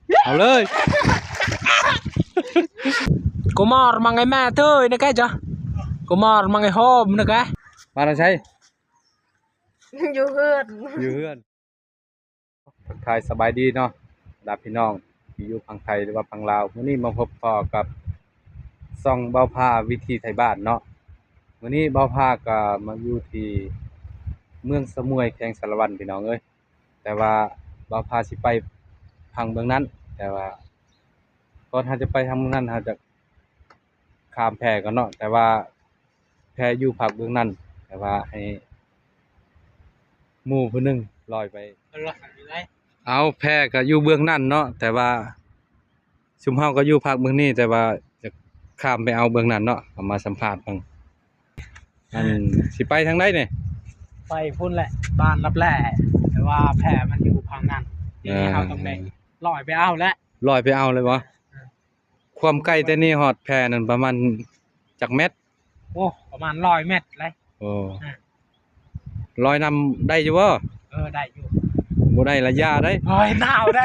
ເອົາເລີຍ. ກູມາຣມັງໄອແມ່ເທີຍນະແກຈະ ກູມາຣມັງໄອໂຮມນະແກ ມາຈາກໃສ? ຢູ່ເຮືອນ ຢູ່ເຮືອນ. ທັກທາຍສະບາຍດີເນາະ ບັນດາພີ່ນ້ອງທີ່ຢູ່ຝັ່ງໄທ ຫຼືວ່າຝັ່ງລາວ. ມື້ນີ້ມາພົບພໍ້ກັບຊ່ອງບ່າວພາວິຖີໄທບ້ານເນາະ. ມື້ນີ້ບ່າວພາກໍມາຢູ່ທີ່ເມືອງສະໝວຍ ແຂວງສາລະວັນ ພີ່ນ້ອງເອີຍ. ແຕ່ວ່າບ່າວພາຊິໄປພັງເບື້ອງນັ້ນ ແຕ່ວ່າກ່ອນເຮົາຈະໄປທາງເບື້ອງນັ້ນ ເຮົາຈະຂ້າມແພກ່ອນເນາະ. ແຕ່ວ່າແພຢູ່ພາກເບື້ອງນັ້ນ ແຕ່ວ່າໃຫ້ໝູ່ຜູ້ໜຶ່ງລອຍໄປ. ເອົາ ແພກໍຢູ່ເບື້ອງນັ້ນເນາະ ແຕ່ວ່າຊຸມເຮົາກໍຢູ່ພາກເບື້ອງນີ້ ແຕ່ວ່າຈະຂ້າມໄປເອົາເບື້ອງນັ້ນເນາະ. ເອົາມາສຳພາດເບິ່ງ. ອັນ ຊິໄປທາງໃດນີ້? ໄປພຸ້ນແຫຼະ ບ້ານລັບແລ ແຕ່ວ່າແພມັນຢູ່ທາງນັ້ນ ທີນີ້ເຮົາຕ້ອງໄດ້ລອຍໄປເອົາແຫຼະ. ລອຍໄປເອົາເລີຍບໍ່? ເອີ ຄວາມໄກແຕ່ນີ້ຮອດແພນັ້ນປະມານຈັກແມັດ? ໂອ້ ປະມານຮ້ອຍແມັດເລີຍ. ໂອ້ ອາ ລອຍນຳໄດ້ຢູ່ບໍ່? ເອີ ໄດ້ຢູ່. ບໍ່ໄດ້ລະຢ່າໄດ໋. ໂອ້ຍ ໜາວໄດ໋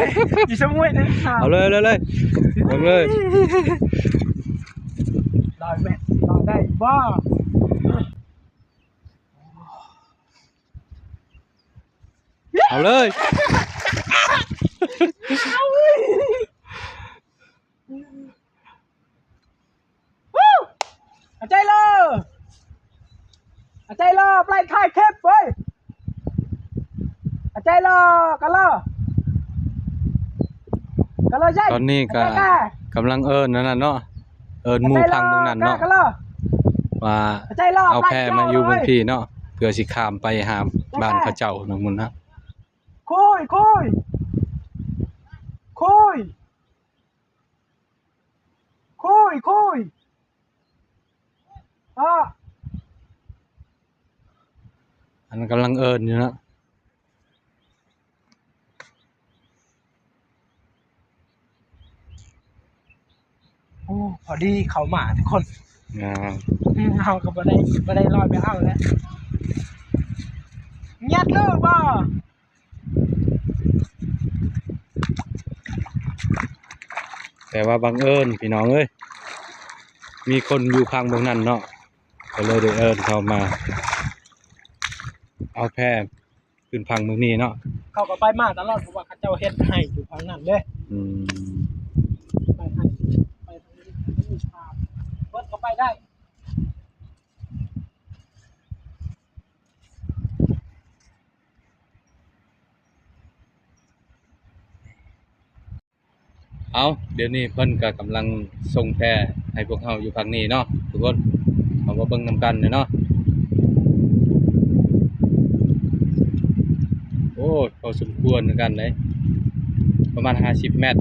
ຢູ່ສະໝວຍເດ້ ໜາວ. ເອົາເລີຍ ເອົາເລີຍ ເອົາເລີຍ ເບິ່ງເລີຍ. ຮ້ອຍແມັດ ລອຍໄດ້ບໍ່? ເອົາເລີຍ. ອາໄຈໂລ ອາໄຈໂລ ໄປຖ່າຍຄລິບເວີຍ ອາໄຈໂລ ກະໂລ ກະໂລໃຫຍ່. ຕອນນີ້ກະກຳລັງເອີ້ນອັນນັ້ນເນາະ ເອີ້ນໝູ່ພັງເບື້ອງນັ້ນເນາະ ວ່າເອົາແພມາຢູ່ເບື້ອງພີ້ເນາະ ເພື່ອຊິຂ້າມໄປຫາບ້ານເຂົາເຈົ້ານຳພຸ້ນນະ. ຄຸຍ ຄຸຍ ຄຸຍ ຄຸຍ ຄຸຍ ເອີ ອັນນັ້ນກຳລັງເອີ້ນຢູ່ເນາະ. ໂອ້ ພໍດີເຂົ້າມາທຸກຄົນ. ອືມ ເຮົາກໍບໍ່ໄດ້ ບໍ່ໄດ້ລອຍໄປເອົາແລ້ວ. ຍັດເລີຍບໍ່? ແຕ່ວ່າບັງເອີນພີ່ນ້ອງເອີຍ ມີຄົນຢູ່ທາງເບື້ອງນັ້ນເນາະ ກໍເລີຍໄດ້ເອີ້ນເຂົາມາເອົາແພຂຶ້ນຝັ່ງມື້ນີ້ເນາະ. ເຂົາກໍໄປມາຕະຫຼອດ ເພາະວ່າເຂົາເຈົ້າເຮັດໄຮ່ຢູ່ຝັ່ງນັ້ນເດ້. ອືມ ໄປໄຮ່ ໄປທາງນີ້ ເພິ່ນກໍໄປໄດ້. ເອົາ ດຽວນີ້ເພິ່ນກໍກຳລັງສົ່ງແພໃຫ້ພວກເຮົາຢູ່ພາກນີ້ເນາະທຸກຄົນ. ເຮົາມາເບິ່ງນຳກັນເນາະ. ໂອ້ ພໍສົມຄວນຄືກັນເດ້ ປະມານຫ້າສິບແມັດ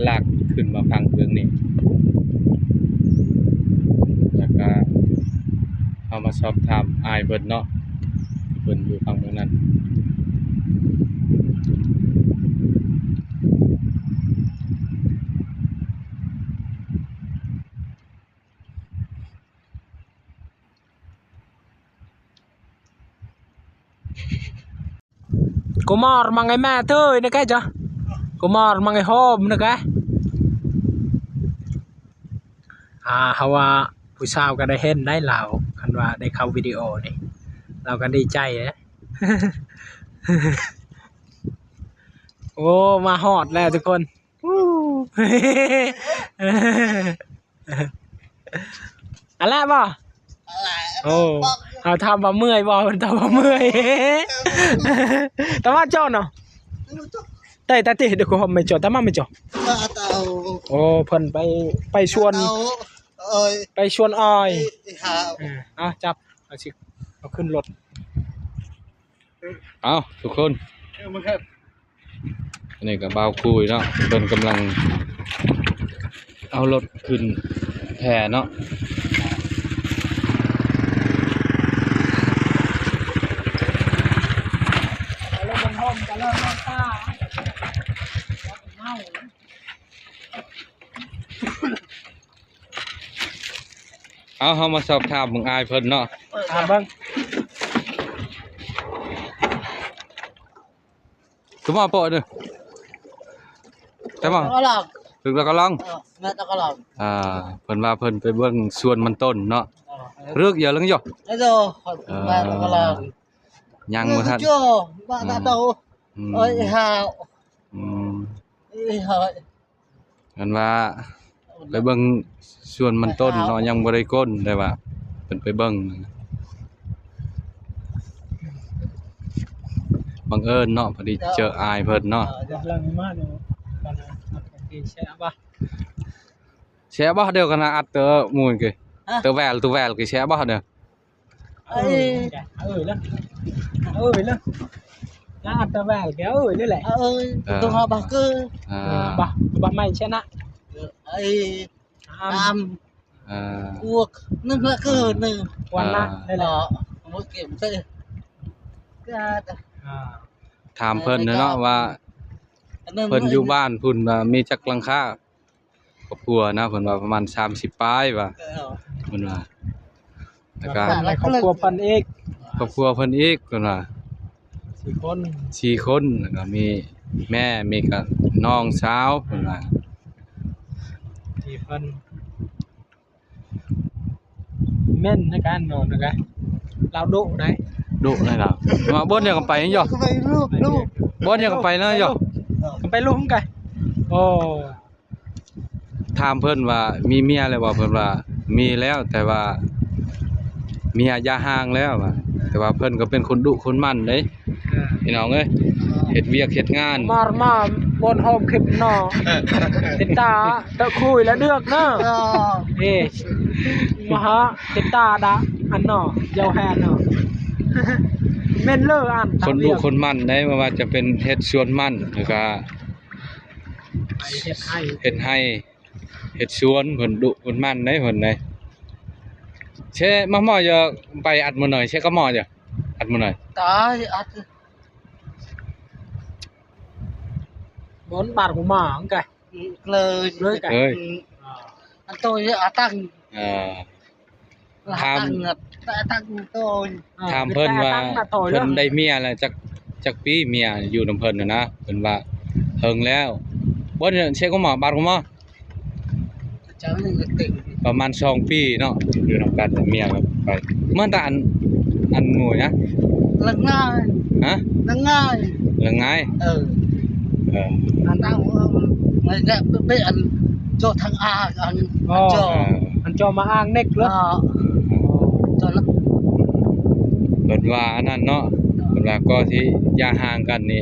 ລາກຂຶ້ນມາຝັ່ງເບື້ອງນີ້. ແລ້ວກະເຮົາມາສອບຖາມອ້າຍເພິ່ນເນາະ ເພິ່ນຢູ່ຝັ່ງເມືອງນັ້ນ. ກູມາຣມັງໄອແມ່ເທີຍນະແກຈະ ກູມາຣມັງໄອໂຮມນະແກ. ອ່າ ເຮົາວ່າຜູ້ສາວກໍໄດ້ເຫັນໄດ໋ລາວ ຄັນວ່າໄດ້ເຂົ້າວິດີໂອນີ້ ລາວກໍດີໃຈເດ້. ໂອ້ ມາຮອດແລ້ວທຸກຄົນ. ອັນລະບໍ່? ໂອ້ ເຮົາຖາມວ່າເມື່ອຍບໍ່? ເພິ່ນຕອບວ່າເມື່ອຍ. ຕາມາຈໍເນາະ ໄດ້ຕາຕິ ເດີ ໂຄ ເຮົາໄມ່ຈໍ ຕາມາໄມ່ຈໍ. ໂອ້ ເພິ່ນໄປ ໄປສວນ ໄປສວນອ້ອຍ. ເອົາ ຈັບ ເອົາຊິ ເອົາຂຶ້ນລົດ. ເອົາ ທຸກຄົນ ເອີ ມັນແຄບ. ອັນນີ້ກໍບ່າວຄຸຍເນາະ ເພິ່ນກຳລັງເອົາລົດຂຶ້ນແພເນາະ. ເອົາ ເຮົາມາສອບຖາມເບິ່ງອ້າຍເພິ່ນເນາະ ຖາມເບິ່ງ. ຄືມາເປາະເດີ ເອີ ໃຊ່ບໍ່? ຕະກະລອງ ຖືກຕະກະລອງ ເອີ ແມ່ນຕະກະລອງ ອ່າ ເພິ່ນວ່າເພິ່ນໄປເບິ່ງສວນມັນຕົ້ນເນາະ ເອີ ເລິກຢາລະຢູ່ ເອີ ແມ່ນຕະກະລອງ ຍັງບໍ່ທັນ ເອີ ອືມ ເອີຍ ເອີຍ ເອີຍ ເພິ່ນວ່າໄປເບິ່ງສວນມັນຕົ້ນເນາະ ຍັງບໍ່ໄດ້ກົ້ນ ແຕ່ວ່າເພິ່ນໄປເບິ່ງ ບັງເອີນເນາະ ພໍດີເຈີອ້າຍເພິ່ນເນາະ ແຊະບໍ່ ດຽວກັນນະ ອັດເຕີໝູ່ກີ້ ເຕີແວວ ເຕີແວວກີ້ ແຊະບໍ່ເດີ? ເອີ ເອີ ເອີ ລະ ເອີ ລະ ລະອັດຕະແວວແກ ເອີ ນີ້ແຫຼະ ເອີ ເອີ ຕ້ອງເອົາບັກເກີ ອ່າ ເອີ ບັກ ບັກໄມ້ຊະນະ ເອີ ອາມ ອ່າ ອວກ ໜຶ່ງລະເກີ ໜຶ່ງ ວັນນະ ອ່າ ນີ້ແຫຼະ ເອີ ໝົດເກມເລີຍ ອ່າ ຖາມເພິ່ນເນາະວ່າ ເພິ່ນຢູ່ບ້ານພຸ້ນວ່າມີຈັກຫຼັງຄາ? ຄອບຄົວນະ ເພິ່ນວ່າປະມານສາມສິບປາຍວ່າ ເອີ ເພິ່ນວ່າ ແລ້ວກະ ຄອບຄົວເພິ່ນອີກ ຄອບຄົວເພິ່ນອີກ ເພິ່ນວ່າ ສີ່ຄົນ ສີ່ຄົນ ແລ້ວກະມີແມ່ ມີກະນ້ອງສາວ ເພິ່ນວ່າ ທີ່ເພິ່ນ ແມ່ນໃນການນອນນະກະ ລາວດຸໄດ໋ ດຸໃດ໋ລາວ ວ່າບ່ອນດຽວກັນໄປຢູ່ ໄປລູກ ລູກ ບ່ອນດຽວກັນໄປເນາະຢູ່ ໄປລູກກະ ໂອ້ ຖາມເພິ່ນວ່າມີເມຍແລ້ວບໍ່? ເພິ່ນວ່າມີແລ້ວ ແຕ່ວ່າເມຍຢ່າຮ້າງແລ້ວວ່າ ແຕ່ວ່າເພິ່ນກໍເປັນຄົນດຸຄົນໝັ່ນເດ້ ເອີ ພີ່ນ້ອງເອີຍ ເຮັດວຽກເຮັດງານ ມາ ມາ ບ່ອນໂຮມຄລິບເນາະ ຕິດຕາ ຕະຄຸຍລະເດືອກເນາະ ເອີ ເອີ ມາຫາຕິດຕາດະ ອັນເນາະ ເຍົາແຮນເນາະ ແມ່ນເລີອັນ ຄົນດຸຄົນໝັ່ນເດ້ ບໍ່ວ່າຈະເປັນເຮັດສວນມັນ ແລ້ວກະ ໄປເຮັດໄຮ່ ເຮັດໄຮ່ ເຮັດສວນ ເພິ່ນດຸເພິ່ນໝັ່ນເດ້ ເພິ່ນເດ້ ເຊມາໝໍ້ຢາ ໄປອັດມື້ໜ້ອຍ ເຊກະໝໍ້ຢາ ອັດມື້ໜ້ອຍ ຕາຍ ອັດ ບອນບາດຫົວໝາງກະ ເລີຍ ເລີຍກະ ເລີຍ ອັນໂຕຍອາຕັງ ອ່າ ຖາມ ຖາມເພິ່ນວ່າເພິ່ນໄດ້ເມຍແລ້ວຈັກ ຈັກປີ ເມຍຢູ່ນຳເພິ່ນຫັ້ນນະ ເພິ່ນວ່າເຖິງແລ້ວ ບໍ່ເຊກະໝໍ້ ບາດກະໝໍ້ ປະມານສອງປີເນາະ ຢູ່ນຳກັນ ເມຍກໍໄປ ເມື່ອຕາອັນ ອັນໝູຍນະ ລະງ່າຍ ຮະ ລະງ່າຍ ລະງ່າຍ ເອີ ເອີ ອັນນັ້ນ ເອີ ເປັນອັນ ໂຈທາງອາ ອັນ ອໍ ອັນ ເອີ ອັນຈອມມາອ່າງເນັກເລີຍ ເອີ ເພິ່ນວ່າອັນນັ້ນເນາະ ເພິ່ນວ່າກໍຊິຢ່າຮ້າງກັນນີ້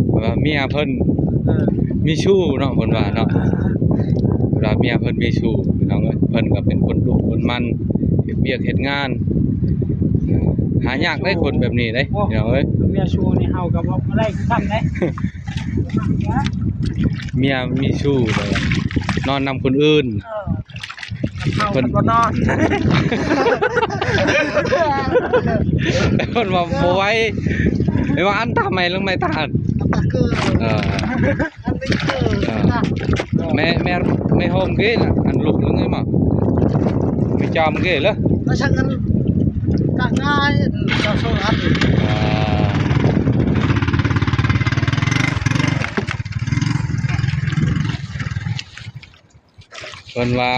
ເພິ່ນວ່າເມຍເພິ່ນ ເອີ ມີຊູ້ເນາະ ເພິ່ນວ່າເນາະ ເພິ່ນວ່າເມຍເພິ່ນມີຊູ້ ພີ່ນ້ອງເອີຍ ເພິ່ນກໍເປັນຄົນດຸຄົນໝັ່ນ ເຮັດວຽກເຮັດງານ ຫາຍາກເດ້ ຄົນແບບນີ້ເດ້ ໂອ້ ພີ່ນ້ອງເອີຍ ເມຍຊູ້ນີ້ເຮົາກໍບໍ່ໄດ້ຄືກັນເດ້ ເມຍມີຊູ້ ນອນນຳຄົນອື່ນ ເອີ ເຮົາເພິ່ນບໍ່ນອນ ເພິ່ນວ່າບໍ່ໄຫວ ເອີ ເອີ ເອີ ແມ່ ແມ່ ແມ່ໂຮມເກລະ ອັນລູກເລີຍມາ ມີຈອມເກລະ ມາຊັກກັນ ກະງ່າຍ ເຈົ້າໂຊອັດ ອ່າ ເພິ່ນວ່າ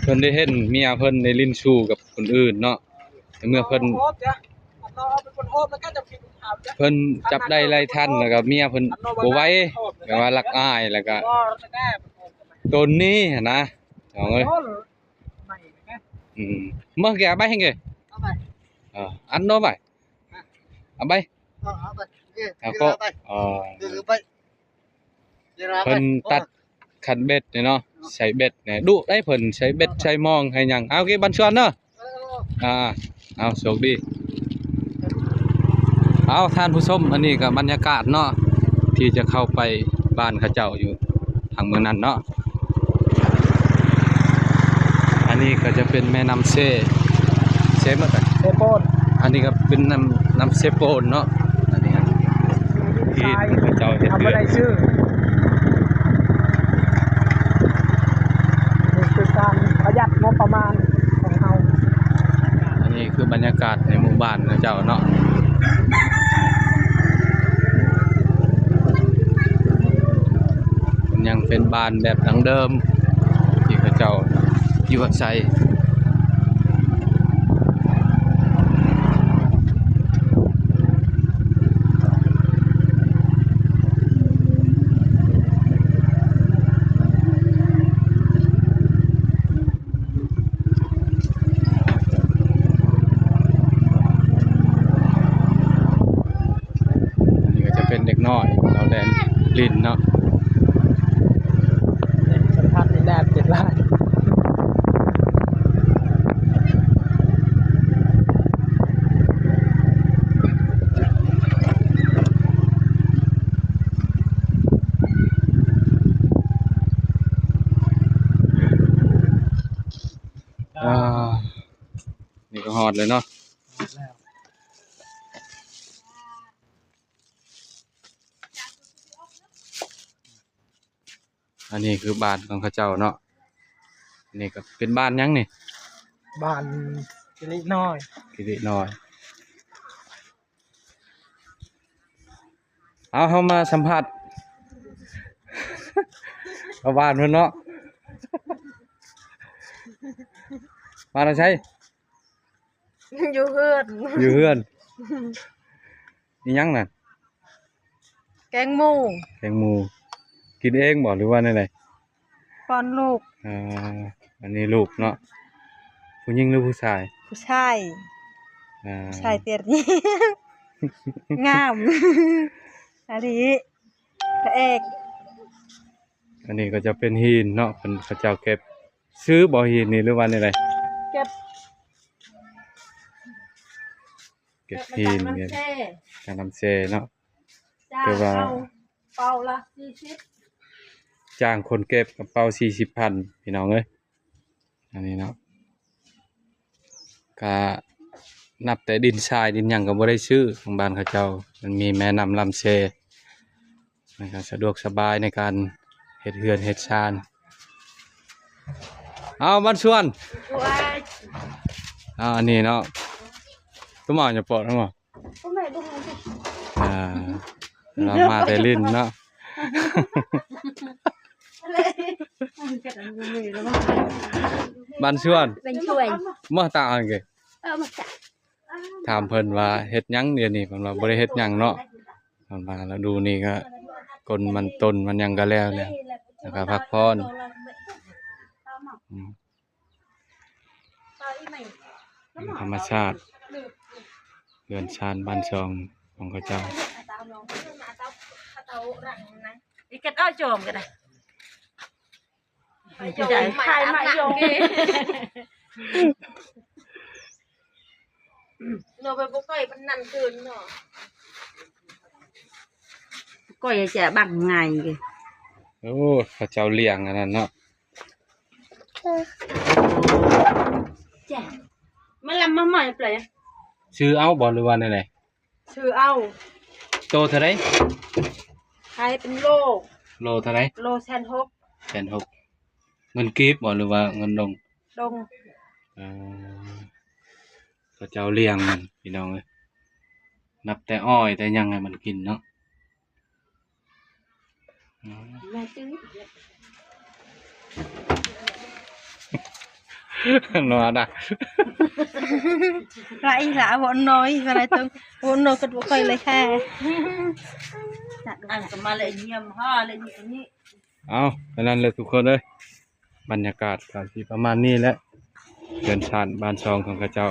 ເພິ່ນໄດ້ເຫັນເມຍເພິ່ນໄດ້ຫຼິ້ນຊູ້ກັບຄົນອື່ນເນາະ ໃນເມື່ອເພິ່ນ ເພິ່ນຈັບໄດ້ໄລ່ທັນ ແລ້ວກໍເມຍເພິ່ນບໍ່ໄຫວ ແບບວ່າລັກອາຍ ແລ້ວກໍໂຕນໜີຫັ້ນນະ ນ້ອງເອີຍ ອືມ ເມື່ອແກໄປໃຫ້ແກ ເອີ ອັນໂນໄປ ເອົາໄປ ເອົາກໍ ເອີ ເພິ່ນຕັດຄັນເບັດນີ້ເນາະ ໃສ່ເບັດນີ້ ດຸໄດ໋ ເພິ່ນໃສ່ເບັດໃສ່ມອງໃຫ້ຫຍັງ ເອົາ ໂອເຄ ບັນຊວນເນາະ ອ່າ ເອົາ ໂຊກດີ ເອົາ ທ່ານຜູ້ຊົມ ອັນນີ້ກໍບັນຍາກາດເນາະ ທີ່ຈະເຂົ້າໄປບ້ານເຂົາເຈົ້າຢູ່ ທາງເມືອງນັ້ນເນາະ ອັນນີ້ກໍຈະເປັນແມ່ນ້ຳເຊ ເຊໝົດ ເຊໂປນ ອັນນີ້ກໍເປັນນ້ຳ ນ້ຳເຊໂປນເນາະ ອັນນີ້ທີ່ເຂົາເຈົ້າເຮັດ ເອົາ ເຮືອນ ບໍ່ໄດ້ຊື້ ນີ້ຄືການປະຢັດງົບປະມານຂອງເຮົາ ອັນນີ້ຄືບັນຍາກາດໃນໝູ່ບ້ານເຂົາເຈົ້າເນາະ ບັນ ຍັງເປັນບ້ານແບບດັ້ງເດີມ ທີ່ເຂົາເຈົ້າຢູ່ອາໄສ. ອັນນີ້ກໍຈະເປັນເດັກນ້ອຍ ລາວແລ່ນຫຼິ້ນເນາະ. ສະພາບໃນແດດເປັນຫຼາຍ. ອາ ນີ້ກໍຮອດແລ້ວເນາະ. ຮອດແລ້ວ. ອັນນີ້ຄືບ້ານຂອງເຂົາເຈົ້າເນາະ. ອັນນີ້ກໍເປັນບ້ານຫຍັງນີ້? ບ້ານກິລິນ້ອຍ. ກິລິນ້ອຍ. ເອົາ ເຮົາມາສຳພາດຊາວບ້ານເພິ່ນເນາະ. ມາແຕ່ໃສ? ຢູ່ເຮືອນ. ຢູ່ເຮືອນ. ອີຫຍັງນັ້ນ? ແກງໝູ. ແກງໝູ. ກິນເອງບໍ່ ຫຼືວ່າແນວໃດ? ປ້ອນລູກ. ອ່າ ອັນນີ້ລູກເນາະ. ຜູ້ຍິງຫຼືຜູ້ຊາຍ? ຜູ້ຊາຍ. ອ່າ ຜູ້ຊາຍເຕັດ. ງາມ ອາລີ ພະເອກ. ອັນນີ້ກໍຈະເປັນຫີນເນາະ ເພິ່ນ ເຂົາເຈົ້າເກັບ. ຊື້ບໍ່ຫີນນີ້ ຫຼືວ່າແນວໃດ? ເກັບ. ເກັບຫີນ ຈາກນ້ຳແຊ່ເນາະ. ຈ້າງເອົາເປົາລະສີ່ສິບ. ຈ້າງຄົນເກັບກະເປົາສີ່ສິບພັນ ພີ່ນ້ອງເອີຍ. ອັນນີ້ເນາະ ກະນັບແຕ່ດິນຊາຍດິນຫຍັງກະບໍ່ໄດ້ຊື້ ຂອງບ້ານເຂົາເຈົ້າ ມັນມີແມ່ນ້ຳລຳແຊ ມັນກະສະດວກສະບາຍໃນການເຮັດເຮືອນເຮັດຊານ. ເອົາ ບ້ານສວນ. ເອົາ ອັນນີ້ເນາະ ຄືມາຫຍັງປອດຫັ້ນບໍ່? ອ່າ ລາວມາແຕ່ຫຼິ້ນເນາະ. ບ້ານສວນ ເປັນຊ່ວຍ ມາຕາອັນເກ. ເອີ ມາຕາ. ຖາມເພິ່ນວ່າເຮັດຫຍັງດຽວນີ້ ເພິ່ນວ່າບໍ່ໄດ້ເຮັດຫຍັງເນາະ. ເພິ່ນວ່າລະດູນີ້ກະກົນມັນຕົ້ນມັນຫຍັງກະແລ້ວແລ້ວ ແລ້ວກະພັກຜ່ອນ. ອືມ ທຳມະຊາດ ເຮືອນຊານບ້ານຊ່ອງຂອງເຂົາເຈົ້າ. ອີກເກັດເອົາຈອມກໍໄດ້ ໄປຈອມ ໄປມາຈອມ ເນາະ ໄປບໍ່ໄກປານນັ້ນເກີນເນາະ. ກ້ອຍຈະບັງງ່າຍເດ. ໂອ້ ເຂົາເຈົ້າລ້ຽງອັນນັ້ນເນາະ. ຈ້າ ມາລຳມາໃໝ່ເລີຍ. ຊື້ເອົາບໍ່ ຫຼືວ່າແນວໃດ? ຊື້ເອົາ. ໂຕເທົ່າໃດ? ຂາຍເປັນໂລ. ໂລເທົ່າໃດ? ໂລແສນຫົກ. ແສນຫົກ. ເງິນກີບບໍ່ ຫຼືວ່າເງິນດົງ? ດົງ. ເອີ ເຂົາເຈົ້າລ້ຽງມັນ ພີ່ນ້ອງເອີຍ ນັບແຕ່ອ້ອຍແຕ່ຫຍັງໃຫ້ມັນກິນເນາະ. ມາຈື່ ໜອນນະ ລະອີລະ ບໍ່ນອນອີກ ລະຕ້ອງບໍ່ນອນ ກໍບໍ່ຄ່ອຍເລີຍແທ້. ອັນກໍມາເລີຍ ຢ້ຽມຫາເລີຍນີ້. ເອົາ ອັນນັ້ນແຫຼະທຸກຄົນເອີຍ ບັນຍາກາດກໍຊິປະມານນີ້ແຫຼະ ເຮືອນຊານບ້ານຊ່ອງຂອງເຂົາເຈົ້າ.